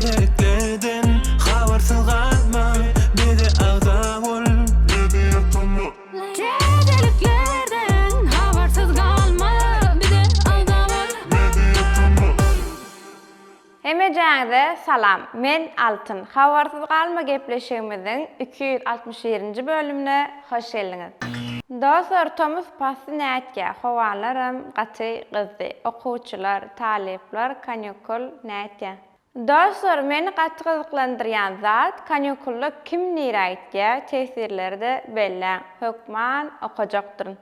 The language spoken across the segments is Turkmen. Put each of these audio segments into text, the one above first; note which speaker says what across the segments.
Speaker 1: Täzeliklerden habarsyz galma bize agza bol.
Speaker 2: Täzeliklerden habarsyz galma bize agza bol.
Speaker 3: Hemejäňize salam. Men Altyn. Habarsyz galma gepleşigimiziň 261-nji bölümine hoş geldiňiz. Dostlar tomus pasly nätýä howalaram gaty gyzdy okuwçylar talyplar kanikul nätýä. Dostlar meni gaty gyzyklandyrýan zat kanikulda kim nirä gitýä teswirlerde belläň hökman okajakdyryn.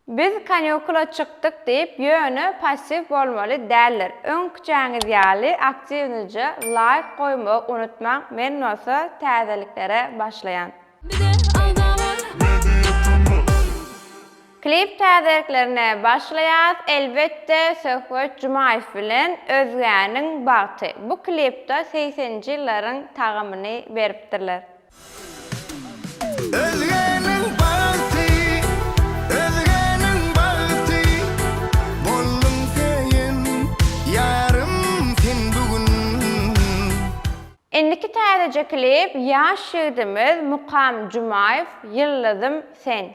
Speaker 3: Biz kanikula çykdyk diýip ýöne passiw bolmaly däldir öňküçäňiz ýaly aktiwnyja laýk goýmagy unutmaň men bolsa täzeliklere başlaýan.
Speaker 2: Bize agza bol.
Speaker 3: Klip täzeliklerine başlaýas elbetde Söhbet Jumaýew bilen Özgäniň bagty bu klipde segseninji ýyllaryň tagamyny beripdirler.
Speaker 1: Özgäniň bagty, özgäniň bagty, Bolduň söýen ýarym sen bu gün.
Speaker 3: Indiki täzeje klip ýaş ýigdimiz Mukam Jumaýew Ýyldyzym sen.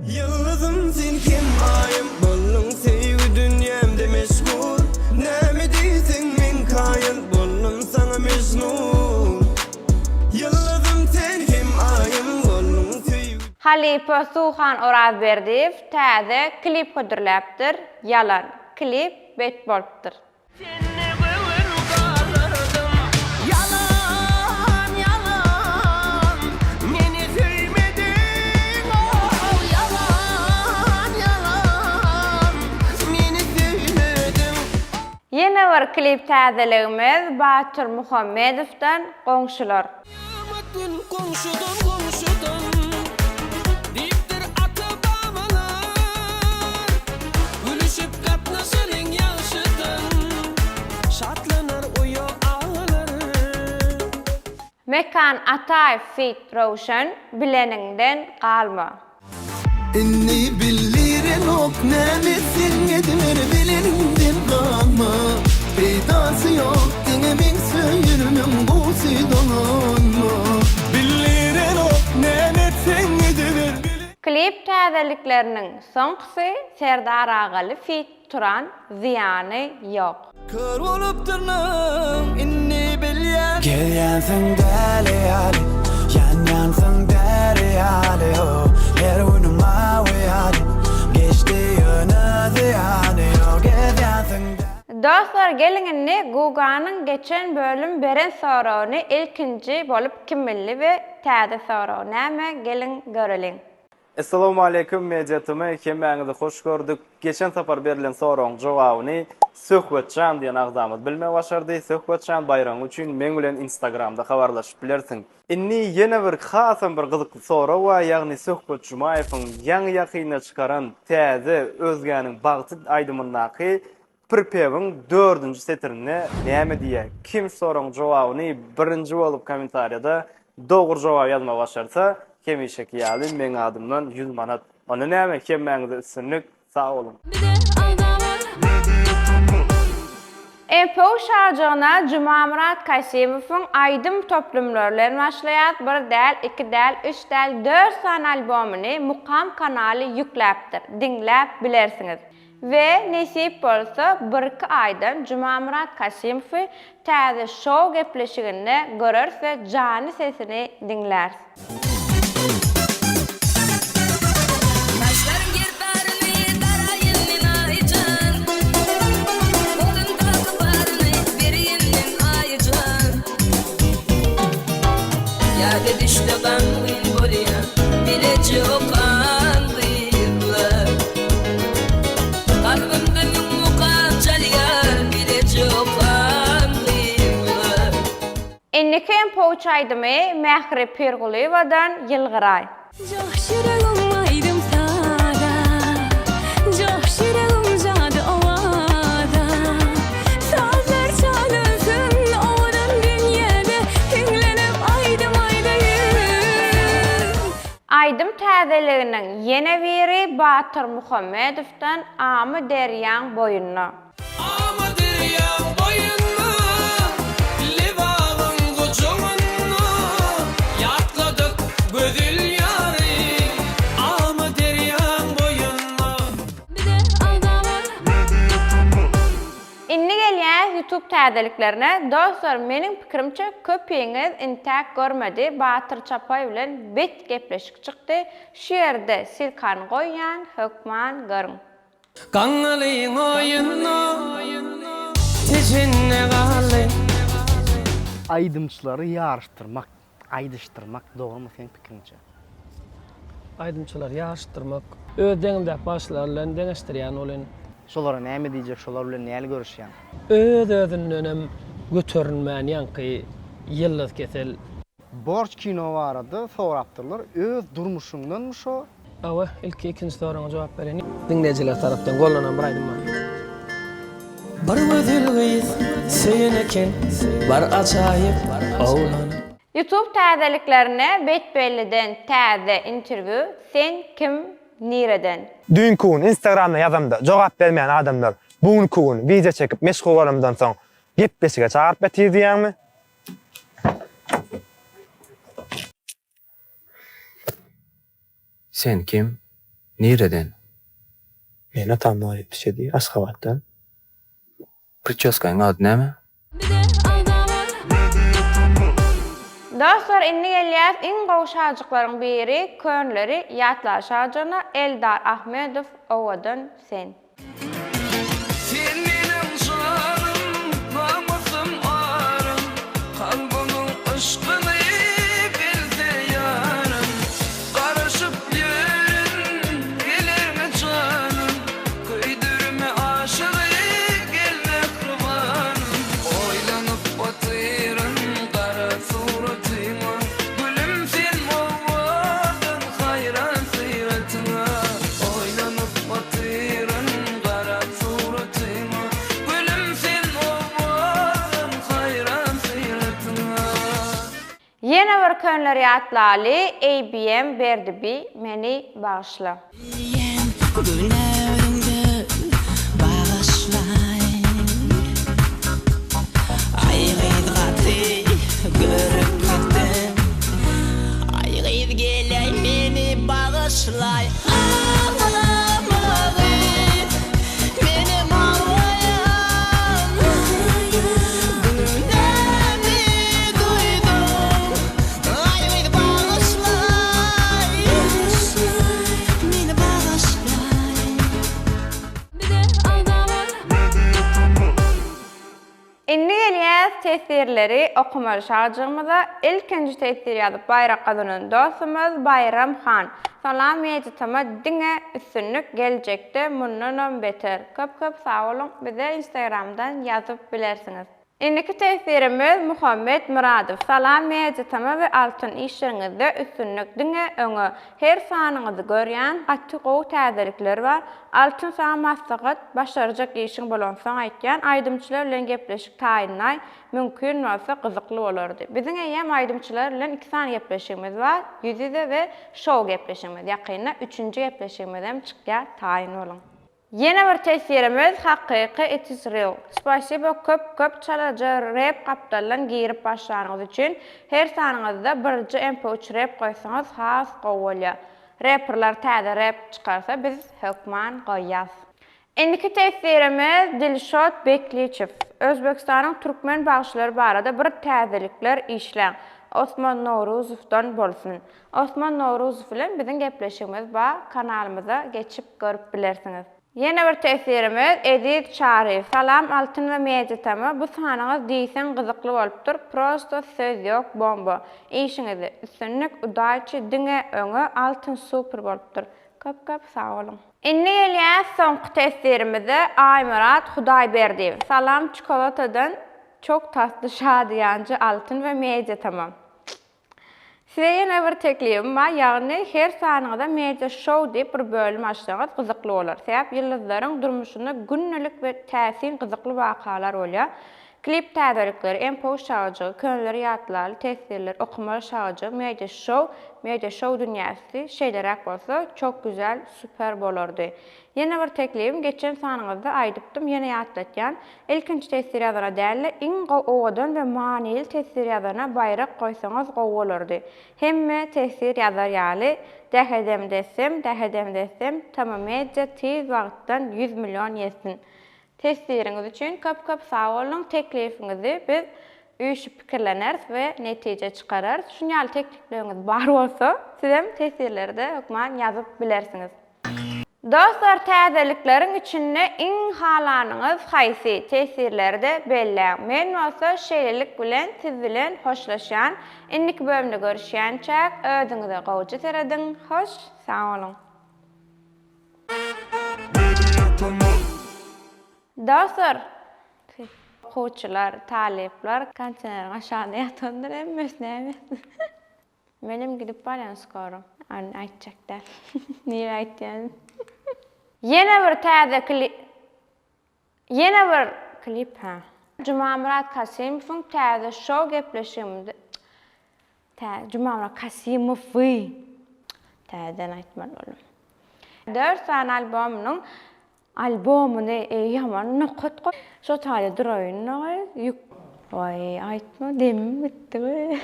Speaker 1: Ýyldyzym sen hem aýym bolduň söýgi dünýämde meşhur Näme diýseň men kaýyl boldum saňa mejnun Ýyldyzym sen hem aýym bolduň söýgi.
Speaker 3: Halypa Suhan Orazberdiýew täze klip hödürläpdir Ýalan klip bet bolupdyr.
Speaker 1: Sende göwün galdyrdyň. Ýalan, ýalan, meni söýmediň, oh, ýalan, ýalan, meni söýmediň.
Speaker 3: Ýene bir klip täzeligimiz Batyr Muhammedowdan Goňşular.
Speaker 1: Kyýamat gün goňşudan goňşudan Diýipdir ata-babalar Gülüşip gatnaşalyň ýagşydan Şatlanar oýa aglar.
Speaker 3: Mekan Ataýew feat Röwşen bileniňden galma.
Speaker 1: Indi bildirenok näme etseň ediber bileniňden galma Peýdasy ýok diňe meň söýenimiň gowsy dolanma Bildirenok näme etseň ediber
Speaker 3: Klip täzelikleriniň soňkusy Serdar Agaly feat Turan zyýany ýok.
Speaker 1: Kör bolupdyryn indi bilýän. Gelýänsiň däli ýaly, ýanýansyň däri ýaly oh Her günüm mawy ýaly, geçdi ýöne zyýany ýok Gezýänsiň däli.
Speaker 3: Dostlar geliň indi Guganyň geçen bölüm beren soragyny ilkinji bolup kim bildi we täze sorag näme geliň göreliň.
Speaker 4: Essalawmaleýkum Media TM hemmäňizi hoş gördük. Geçen sapar berlen soragyň jogabyny Söhbetjan diýen agzamyz bilmegi başardy. Söhbetjan baýragyň üçin meň bilen Instagramda habarlaşyp bilersiň. Indi ýene bir hasam bir gyzykly sorag bar, ýagny Söhbet Jumaýewiň ýaňy ýakynda çykaran täze Özgäniň bagty aýdymyndaky Pripewiň dördünji setirinde näme diýýär? Kim şu soragyň jogabyny birinji bolup kommentariýada dogry jogaby ýazmagy başarsa, hemişeki ýaly meň adymdan 100 manat. Onda näme, hemmäňize üstünlik, sag boluň!
Speaker 2: Bize agza bol.
Speaker 3: MPU şajygyna Jumamyrat Kasymowyň aýdym toplumlary bilen başlaýas, bir däl, iki däl, üç däl, dört sany albomyny Mukam kanaly ýükläpdir, diňläp bilersiňiz. We nesip bolsa birki aýdan Jumamyrat Kasymowy täze şou gepleşiginde göreris we janly sesini diňläris.
Speaker 2: Saçlaryň gerparyny daraýyn men Aýjan Golumdaky baryny bereýin men Aýjan Ýada düşse gamgyn bolýan Bileje okan gyzlar Kalbymda müň mukam çalýar Bileje okan gyzlar.
Speaker 3: Indiki MPOç aýdymy Mähri Pirgulyýewadan Ýylgyraý.
Speaker 2: Joş ýüregim aýdym saza Joş ýüregim jady owaza Sazlar çalynsyn owadan dünýäde Hiňlenip aýdym aýdaýyn.
Speaker 3: Aýdym täzeliginiň ýene biri Batyr Muhammedowdan Amy derýaň boýunda.
Speaker 1: Amy derýaň boýunda Lebabyň.
Speaker 3: YouTube täzeliklerine dostlar meniň pikirimçe köpiňiz intäk görmedi Batyr Çapaý bilen bet gepleşik çykdy şu ýerde silkany goýýan hökman görüň.
Speaker 1: Gaňňalyň oýunda Tejende galdy.
Speaker 5: Aýdymçylary ýaryşdyrmak, aýdyşdyrmak dogrumy seň pikiriňçe?
Speaker 6: Aýdymçylary ýaryşdyrmak. Öz deňimdäki bagşylar bilen deňeşdirýän bolyn.
Speaker 5: Şolara näme diýjek, şolar bilen näli görüşýäň?
Speaker 6: Öz-özündenem göterinmän ýaňky ýyldyz kesel.
Speaker 5: Borç kino barada sorapdyrlar öz durmuşyňdanmy şo?
Speaker 6: Hawa, ilki ikinji soragyňa jogap bereýin. Diňleýjiler tarapdan gollanan bir aýdym bar.
Speaker 1: Bir gözel gyz söýen eken bir ajaýyp oglan.
Speaker 3: Youtube täzeliklerine Betbelliden täze interwýu Sen kim nireden?
Speaker 7: Düýnki gün instagramda ýazamda jogap bermeýän adamlar bu günki gün wideo çekip meşhur bolanymdan soň gepleşige çagyryp ýatyr diýýäňmi?
Speaker 8: Sen kim? Nireden?
Speaker 7: Men atam 077, Aşgabatdan.
Speaker 8: Pričoskaň ady näme?
Speaker 3: Dostlar indi gelýäs iň gowy şajyklaryň biri könleri ýatlar şajygyna Eldar Ahmedow owadan sen.
Speaker 1: Sen meniň janym, namysym, arym, Kalbymyň yşkyny bilse ýarym. Garaşyp ýörün, gelermi janym, Köýdürme aşygy, gel mähribanym. Oýlanyp otyryn gara suratyňa, Gülüm sen owadan haýran syratyňa. Oýlanyp otyryn garap suratyňa Gülüm sen owadan haýran syratyňa.
Speaker 3: Ýene bir könler ýatlaly ABM Berdi bi meni bagyşla.
Speaker 2: Bilýän günä özüňde bagyşlaý. Aý gyz gaty görüplikden Aý gyz geläý meni bagyşlaý Aglama gyz menem aglaýan Günämi duýdum Aý gyz bagyşlaý Meni bagyşlaý.
Speaker 3: Indi gelýäs teswirleri okamaly şajygymyza. Ilkinji teswir ýazyp baýrak gazanan dostumyz Baýram han. Salam Media-tm diňe üstünlik geljekde mundanam beter. Köp köp sag boluň bize instagramdan ýazyp bilersiňiz. Indiki teswirimiz Muhammet Myradow. Salam Media-tm we Altyn işleriňizde üstünlik diňe öňe. Her sanyňyzy görýän gaty gowy täzelikler bar. Altyn saňa maslahat, başarjak işiň bolansoň aýtýan, aýdymçylar bilen gepleşik taýynlaý, mümkin bolsa gyzykly bolardy. Biziň eýýäm aýdymçylar bilen iki sany gepleşigimiz bar, ýüz-ýüze we şou gepleşigimiz. Ýakynda üçünji gepleşigimizem çykýar, taýyn boluň. Ýene bir teswirimiz hakyky it is real. Spasibo köp köp çalaja rep gapdaldan girip başlanyňyz üçin, her sanyňyzda birje mp üç rep goýsaňyz has gowy bolýar. Reperler täze rep çykarsa biz hökman goýýas. Indiki teswirimiz Dilşot Bekliçew. Özbegistanyň türkmen bagşylary barada bir täzelikler işläň. Osman Nowruzowdan bolsun. Osman Nowruzow bilen biziň gepleşigimiz bar kanalymyza geçip görüp bilersiňiz. Ýene bir teswirimiz Eziz Çaryýew Salam Altyn we Media Tama bu sanyňyz diýseň gyzykly bolupdyr prosto söz ýok bomba işiňizde üstünlik udaçi diňe öňe Altyn super bolupdyr köp köp sag boluň. Indi gelýäs soňky teswirimize Aýmyrat Hudaýberdiýew Salam çikolatadan çok tatly şadyýanja Altyn we Media Tama. Size ýene bir teklibim bar, ýagny her sanyňyza Media Show diýip bir bölüm açsaňyz gyzykly bolar. Sebäp ýyldyzlaryň durmuşynda gündelik we täsin gyzykly wakalar bolýar. Klip täzelikleri, MPU şagjygy, köneleri ýatlaly, teswirler, okamaly şagjygy, Media Show, Media Show dünýäsi şeýleräk bolsa çok güzel, super bolardy. Ýene bir teklibim geçen sanyňyzda aýdypdym ýene ýatlatýan, ilkinji teswir ýazana dälde iň gowy owadan we manyly teswir ýazana baýrak goýsaňyz gowy bolardy. Hemme teswir ýazar ýaly dähedemdessem dähedemdessem tmmedia tiz wagtdan 100 milýon ýetsin. Teswiriňiz üçin köp köp sag boluň teklifiňizi biz üýşüp pikirleneris we netije çykararys. Şuny ýaly teklipleriňiz bar bolsa sizem teswirlerde hökman ýazyp bilersiňiz. Dostlar täzelikleriň içinde iň halanyňyz haýsy teswirlerde belläň. Men bolsa şeýlelik bilen siz bilen hoşlaşýan. Indiki bölümde görüşýänçäk özüňize gowja serediň hoş sag boluň. Dostlar, okuwçylar, talyplar kontineriň aşagynda ýatandyr hemmesi näme. Menem gidip barýan skoro. Ony aýtjak däl. Nirä aýtýan. Ýene bir täze kli Ýene bir klip hä. Jumamyrat Kasymowyň täze şou gepleşigimde Tä Jumamyrat Kasymowy täzeden aýtmaly boldum. Dört sany albomynyň albomyny eý ýaman nokat goý. Şo taýda duraýyn-da ýük. Waý aýtma demim gitdi we.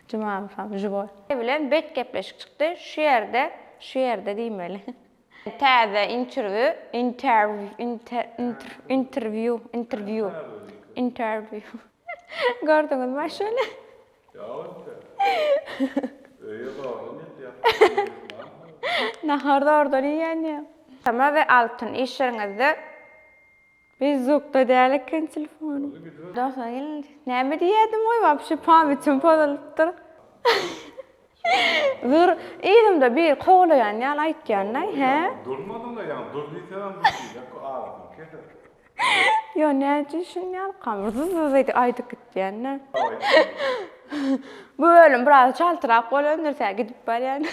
Speaker 3: Jumamyrat živoý. Bilen bet gepleşik çykdy. Şu ýerde, şu ýerde diýmeli. Täze interwýu, interw, inter, intr, interwýu, interwýu, interwýu. Gördüňizmi şony?
Speaker 9: Öýe zordan ýetýär.
Speaker 3: Nahar zordan iýen ýa. Tama we Altyn işleriňizde Bezzukda däl eken telefonym. Dostlar gelin näme diýýädim goý wapşe pamýatim pozulypdyr. Dur yzymda biri kowalaýan ýaly aýtýanlaý hä?
Speaker 9: Durmadyňda ýaňy dur diýseňem dur diýjek arasyny keser.
Speaker 3: Ýo näme üçin şunýalkam zyz edip aýdyp gitýänä. Bu bölüm biraz çaltrak bolandyr sä gidip barýan.